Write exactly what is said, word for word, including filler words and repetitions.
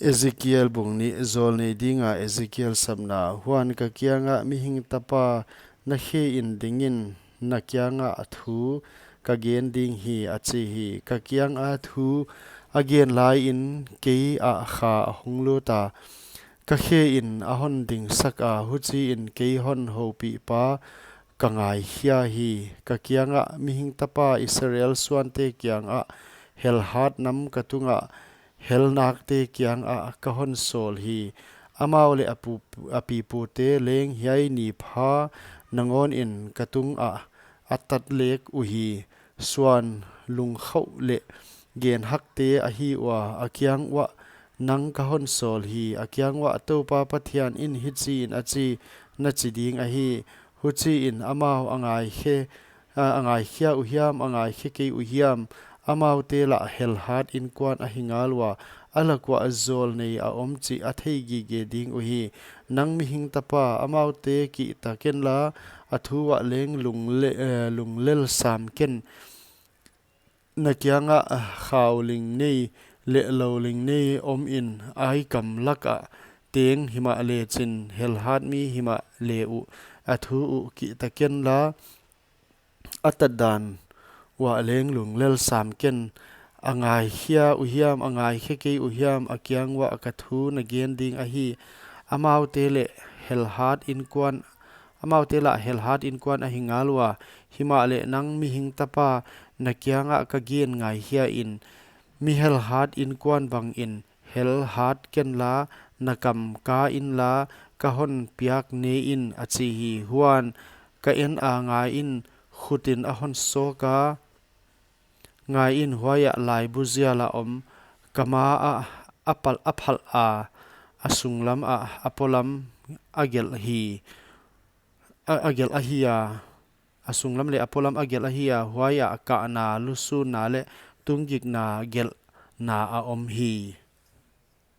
Ezekiel bung nih. Zawlnei dinga Ezekiel sapna. Huan ka kiangah, mihing tapa, na khe in dingin, na kiangah thu ka gen ding hi, a chi hi. Ka kianga thu a gen laiin kei ah kha a hong luta, ka khe in a hon dingsak a, huchiin kei hon houpihpa ka ngaikhia hi. Ka kiangah, mihing tapa, Israel suante kiangah, helhat nam ka tungah, helnakte kiangah ka hon sawl hi. Amau leh a pu-, a pipute leng hiai ni pha nangawnin ka tungah a tat lek uhi. Suan, lungkhauh leh genhakte ahi ua, a kiang uah nang ka hon sawl hi. A kiang uah, Toupa Pathianin hichiin a chi, na chi ding ahi. Huchiin amau a ngaikhe, a, a ngaikhia uhiam, a ngaikhe kei uhiam, amaute lah helhat inkuan ahi ngal ua, a lak uah zawlnei a om chih a thei gige ding uhi. Nang mihing tapa, amaute kihta kenla, a thu uah leng lungle-, eh, lunglel sam ken. Na kiangah khauling nei leh louling nei omin, aikam lakah teng himahleh chin, helhat mi himahleh uh, a thu uh kihta kenla, a tatdan uah leng lunglel sam ken. A ngaikhia uhiam, a ngaikhe kei uhiam, a kiang uah ka thu na gen ding ahi. Amaute leh helhat inkuan, amaute lah helhat inkuan ahi ngal ua, himahleh nang mihing tapa, na kiangah ka gen ngaikhia in, mi helhat inkuan bangin helhat kenla, na kam ka inla, ka hon piak ne in, a chi hi. Huan ka en a, ngaiin, khutin a hon sawk a, ngaiin, huaiah laibu zial a om, ka ma ah a pal-, a phalh a, a sunglam ah a polam a gelh hi, a, a gelh ahi a, a sunglam leh a polam a gelh ahi a, huaiah kahna, lusunna leh tunggikna gelhna a om hi.